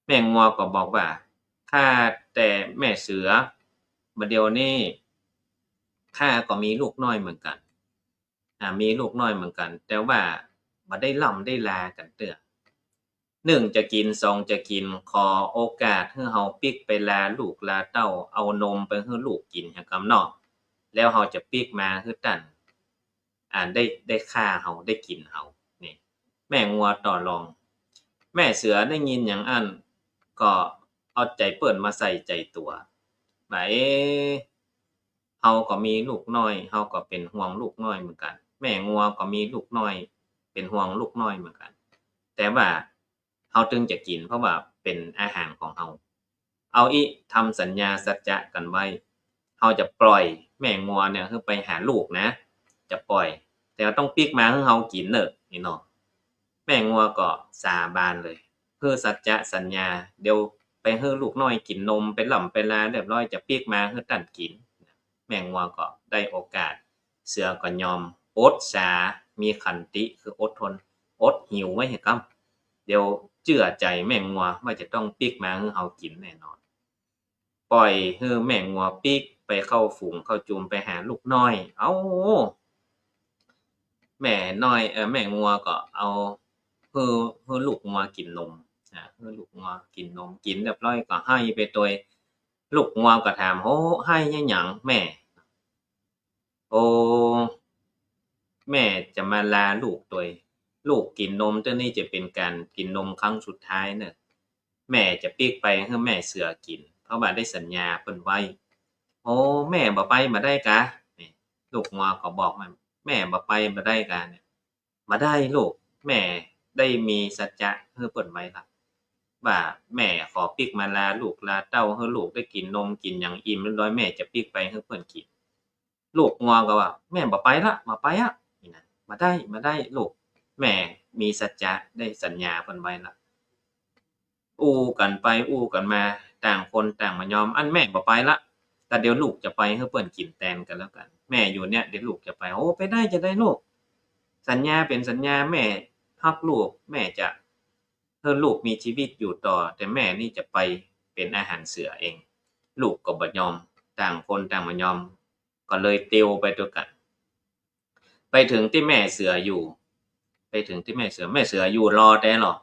แม่งัวก็บอกว่า ข้าแต่แม่เสือ บ่าเดี่ยวนี้ข้าก็มีลูกน้อยเหมือนกั๋น อ่า มีลูกน้อยเหมือนกั๋น แต่ว่าบ่ได้ล่ำได้ลากั๋นเตื้อ นึ่งจะกิ๋น สองจะกิ๋น ขอโอกาสหื้อเฮาปิ๊กไปลาลูกลาเต้า เอานมไปหื้อลูกกิ๋นหยังกำเนาะ แล้วเฮาจะปิ๊กมาหื้อต้าน อ่า ได้ ได้ฆ่าเฮา ได้กิ๋นเฮา นี่ แม่งัวต่อรอง แม่เสือได้ยินอย่างอั้น ก็เอาใจ๋เปิ้นมาใส่ใจ๋ตั๋ว ว่า เอ๊ะ เฮาก็มีลูกน้อย เฮาก็เป๋นห่วงลูกน้อยเหมือนกั๋น แม่งัวก็มีลูกน้อย เป๋นห่วงลูกน้อยเหมือนกั๋น แต่ว่าเฮาตึงจะกิ๋น เพราะว่าเป๋นอาหารของเฮา เอาอี้ ทำสัญญาสัจจะกั๋นไว้ เฮาจะปล่อยแม่งัวเนี่ยหื้อไปหาลูกนะ จะปล่อย แต่ว่าต้องปิ๊กมาหื้อเฮากิ๋นเน่อ นี่เนาะ แม่งัวก็สาบานเลย หื้อสัจจะสัญญา เดี๋ยวไปหื้อลูกน้อยกิ๋นนม ไปล่ำไปลาเรียบร้อย จะปิ๊กมาหื้อต้านกิ๋น แม่งัวก็ได้โอกาส เสือก็ยอม อดสา มีขันติ คืออดทน อดหิวไว้หื้อกำ เดี๋ยวเจื้อใจ๋แม่งัวว่าจะต้องปิ๊กมาหื้อเฮากิ๋นแน่นอน ปล่อยหื้อแม่งัวปิ๊กไปเข้าฝูงเข้าจุมไปหาลูกน้อย เอ้า แม่น้อย เอ่อ แม่งัวก็เอา หื้อ หื้อลูกงัวกิ๋นนม อ่า หื้อลูกงัวกิ๋นนม กิ๋นเรียบร้อยก็ไห้ไปตวย ลูกงัวก็ถาม โอ้ ไห้เยียะหยังแม่ โอ้ แม่จะมาลาลูกตวย ลูกกิ๋นนมเตื้อนี้จะเป๋นก๋านกิ๋นนมครั้งสุดท้ายเน่อ แม่จะปิ๊กไปหื้อแม่เสือกิ๋น เพราะว่าได้สัญญาเปิ้นไว้ โอ้ แม่บ่ไปบ่ได้กา นี่ ลูกงัวก็บอกมัน แม่บ่ไปบ่ได้กาเนี่ย บ่ได้ลูก แม่ได้มีสัจจะหื้อเปิ้นไว้ละ ว่าแม่ขอปิ๊กมาลาลูกลาเต้า หื้อลูกได้กิ๋นนมกิ๋นหยังอิ่มเรียบร้อย แม่จะปิ๊กไปหื้อเปิ้นกิ๋น ลูกงัวก็ว่า แม่บ่ไปละ บ่ไปอะ นี่นะ บ่ได้ บ่ได้ลูก แม่มีสัจจะได้สัญญาเปิ้นไว้ละ อู้กั๋นไปอู้กั๋นมา ต่างคนต่างบ่ยอม อั้นแม่บ่ไปละ แต่เดี๋ยวลูกจะไปหื้อเปิ้นกิ๋นแตนก็แล้วกั๋น แม่อยู่เนี่ย เดี๋ยวลูกจะไป โอ้ ไปได้จาใดลูก สัญญาเป๋นสัญญา แม่ฮักลูก แม่จะหื้อลูกมีชีวิตอยู่ต่อ แต่แม่นี่จะไปเป๋นอาหารเสือเอง ลูกก็บ่ยอม ต่างคนต่างบ่ยอม ก็เลยเตียวไปตวยกั๋น ไปเถิงตี้แม่เสืออยู่ ไปเถิงตี้แม่เสือ แม่เสืออยู่รอแต๊ลอ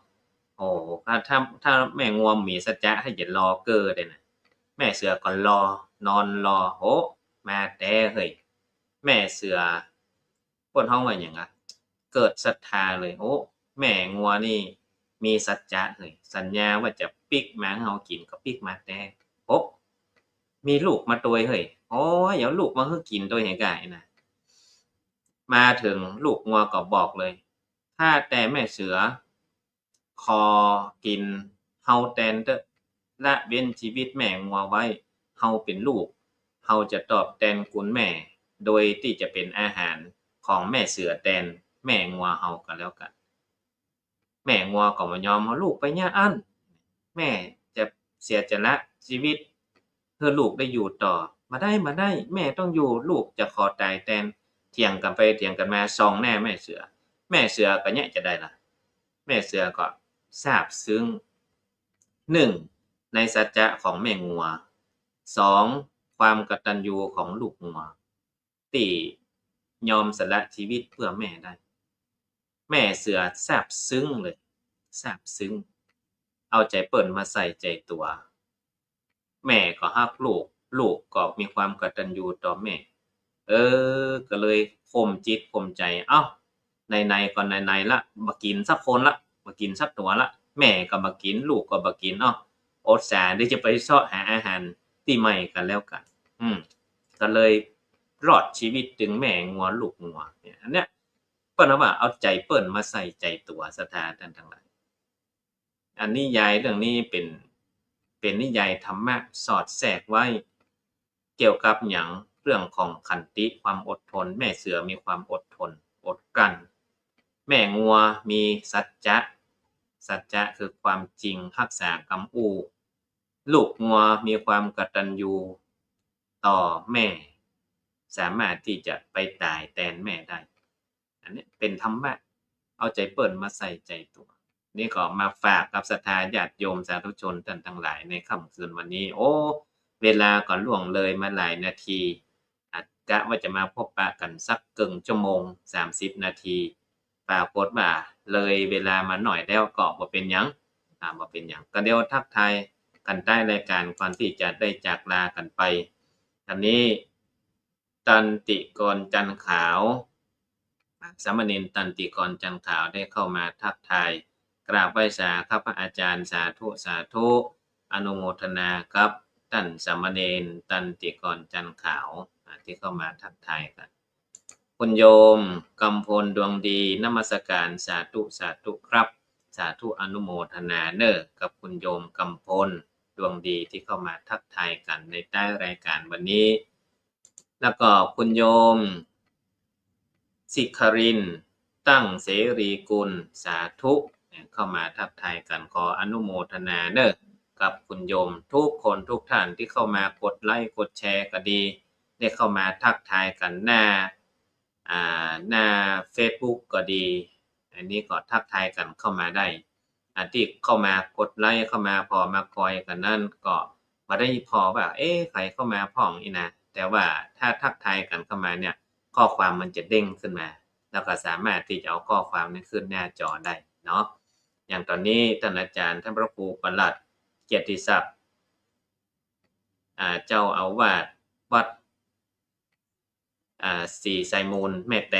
โอ้ ถ้า ถ้า ถ้าแม่งัวมีสัจจะหื้อจะรอเก้อแต๊นะ แม่เสือก็รอ นอนรอ โอ้ มาแต๊เฮ้ย แม่เสือ เปิ้นฮ้องว่าหยังอะ เกิดศรัทธาเลย โอ้ แม่งัวนี่มีสัจจะเฮ้ย สัญญาว่าจะปิ๊กมาหื้อเฮากิ๋นก็ปิ๊กมาแต๊ โอ้ มีลูกมาตวยเฮ้ย โอ้ เอาลูกมาหื้อกิ๋นตวยหื้อกานะ มาเถิงลูกงัวก็บอกเลย ข้าแต่แม่เสือ ขอกิ๋นเฮาแตนเต๊อะ ละเว้นชีวิตแม่งัวไว้ เฮาเป๋นลูก เฮาจะตอบแตนคุณแม่ โดยตี้จะเป๋นอาหารของแม่เสือแตนแม่งัวเฮาก็แล้วกั๋น แม่งัวก็บ่ยอม เอาลูกไปเยียะอั้น แม่จะเสียสละชีวิต หื้อลูกได้อยู่ต่อ บ่ได้ บ่ได้ แม่ต้องอยู่ ลูกจะขอต๋ายแตน เถียงกั๋นไปเถียงกั๋นมา ส่องหน้าแม่เสือ แม่เสือก็เยียะจาใดล่ะ แม่เสือก็ซาบซึ้ง นึ่ง ในสัจจะของแม่งัว สอง ความกตัญญูของลูกงัว ตี้ยอมสละชีวิตเพื่อแม่ได้ แม่เสือซาบซึ้งเลย ซาบซึ้ง เอาใจ๋เปิ้นมาใส่ใจ๋ตั๋ว แม่ก็ฮักลูก ลูกก็มีความกตัญญูต่อแม่ เออ ก็เลยข่มจิตข่มใจ๋ เอ้า ไหนๆ ก็ไหนๆ ละ บ่กิ๋นสักคนละ บ่กิ๋นสักตั๋วละ แม่ก็บ่กิ๋น ลูกก็บ่กิ๋น เอ้า อดสา เดี๋ยวจะไปเซาะหาอาหารตี้ใหม่กั๋นแล้วกั๋น อืม ก็เลยรอดชีวิตตึงแม่งัวลูกงัวเนี่ย อันเนี้ย เปิ้นว่าเอาใจ๋เปิ้นมาใส่ใจ๋ตั๋ว ศรัทธาต้านตังหลาย อันนิยายเรื่องนี้เป๋น เป๋นนิยายธรรมะสอดแทรกไว้ เกี่ยวกับหยัง เรื่องของขันติ ความอดทน แม่เสือมีความอดทน อดกลั้น แม่งัวมีสัจจะ สัจจะคือความจริง ฮักษากำอู้ ลูกงัวมีความกตัญญูต่อแม่ สามารถตี้จะไปต๋ายแตนแม่ได้ อันนี้เป๋นธรรมะ เอาใจ๋เปิ้นมาใส่ใจ๋ตั๋ว นี่ก็มาฝากกับศรัทธาญาติโยมสาธุชนต้านตังหลายในค่ำคืนวันนี้ โอ้ เวลาก็ล่วงเลยมาหลายนาที อ่ะ กะว่าจะมาพบปะกั๋นสักเกิ่งชั่วโมง สามสิบนาที ปรากฏว่าเลยเวลามาหน่อยแล้วก็บ่เป๋นหยัง อ่า บ่เป๋นหยัง ก็เดี๋ยวทักทายกั๋นใต้รายก๋านก่อนตี้จะได้จากลากั๋นไป อันนี้ ตันติกรจันทร์ขาว สามเณรตันติกรจันทร์ขาวได้เข้ามาทักทาย กราบไหว้สาครับพระอาจารย์ สาธุ สาธุ อนุโมทนากับต้านสามเณรตันติกรจันทร์ขาว อ่า ตี้เข้ามาทักทายกั๋น คุณโยมกำพลดวงดี นมัสการ สาธุ สาธุครับ สาธุ อนุโมทนาเน่อ กับคุณโยมกำพลดวงดีตี้เข้ามาทักทายกั๋นในใต้รายก๋านวันนี้ แล้วก็คุณโยม สิครินทร์ ตั้งเสรีกุล สาธุ เข้ามาทักทายกั๋น ขออนุโมทนาเน่อ กับคุณโยมทุกคนทุกท่านตี้เข้ามากดไลก์กดแชร์ก็ดี ได้เข้ามาทักทายกั๋นหน้า อ่า หน้าเฟซบุ๊กก็ดี อันนี้ก็ทักทายกั๋นเข้ามาได้ อันตี้เข้ามากดไลก์ เข้ามาผ่อมากอยกั๋นนั้นก็บ่ได้ผ่อว่า เอ๊ะ ใผเข้ามาพ่องอี้นะ แต่ว่าถ้าทักทายกั๋นเข้ามาเนี่ย ข้อความมันจะเด้งขึ้นมา แล้วก็สามารถตี้จะเอาข้อความนั้นขึ้นหน้าจอได้เนาะ อย่างต๋อนนี้ต้านอาจ๋ารย์ ต้านพระครูปลัดเกียรติศักดิ์ อ่า เจ้าอาวาสวัด อ่า ศรีไซมูล แม่แต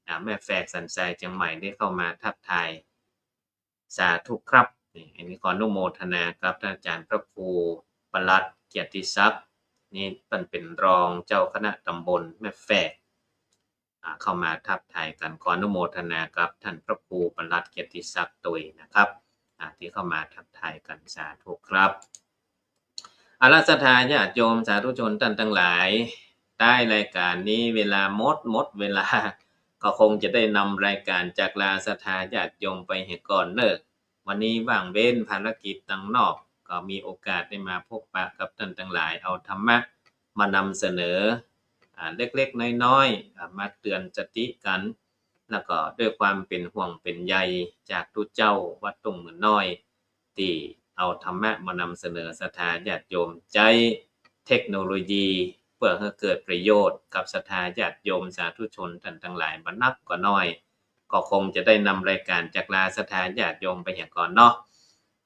อ่า แม่แฝก สันทราย เจียงใหม่ ได้เข้ามาทักทาย สาธุครับ นี่ อันนี้ขออนุโมทนากับต้านอาจ๋ารย์พระครูปลัดเกียรติศักดิ์ นี่เปิ้นเป๋นรองเจ้าคณะตำบลแม่แฝก อ่า เข้ามาทักทายกั๋น ขออนุโมทนากับต้านพระครูปลัดเกียรติศักดิ์ตวยนะครับ อ่า ตี้เข้ามาทักทายกั๋น สาธุครับ เอาละ ศรัทธาญาติโยมสาธุชนต้านตังหลาย ใต้รายก๋านนี้เวลาหมด หมดเวลา ก็คงจะได้นำรายก๋านจากลาศรัทธาญาติโยมไปเหียก่อนเน่อ วันนี้ว่างเว้นภารกิจตังนอก ก็มีโอกาสได้มาพบปะกับต้านตังหลาย เอาธรรมะมานำเสนอ อ่า เล็กๆ น้อยๆ อ่า มาเตือนสติกั๋น แล้วก็ด้วยความเป๋นห่วงเป๋นใยจากตุ๊เจ้าวัดตุ้งหมื่นน้อย ตี้เอาธรรมะมานำเสนอศรัทธาญาติโยม ใจ๊เทคโนโลยีเปื้อหื้อเกิดประโยชน์กับศรัทธาญาติโยมสาธุชนต้านตังหลายบ่นักก็น้อย ก็คงจะได้นำรายก๋านจากลาศรัทธาญาติโยมไปเหียก่อนเนาะ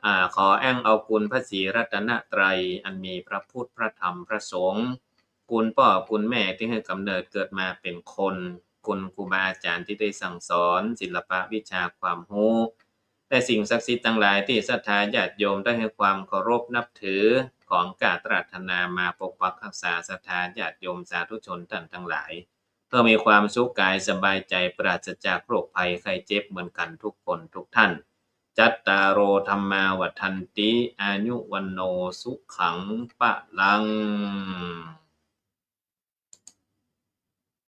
อ่า ขออ้างเอาคุณพระศรีรัตนตรัย อันมีพระพุทธ พระธรรม พระสงฆ์ คุณป้อคุณแม่ตี้หื้อกำเนิดเกิดมาเป๋นคน คุณครูบาอาจ๋ารย์ตี้ได้สั่งสอนศิลปะวิชาความฮู้ และสิ่งศักดิ์สิทธิ์ตังหลายตี้ศรัทธาญาติโยมได้หื้อความเคารพนับถือ ของกราบอาราธนามาปกปักฮักษาศรัทธาญาติโยมสาธุชนต้านตังหลาย เพื่อมีความสุขกายสบายใจ๋ ปราศจากโรคภัยไข้เจ็บเหมือนกั๋นทุกคนทุกท่าน จัตตาโร ธัมมา วัฑฒันติ อายุ วัณโณ สุขัง พลัง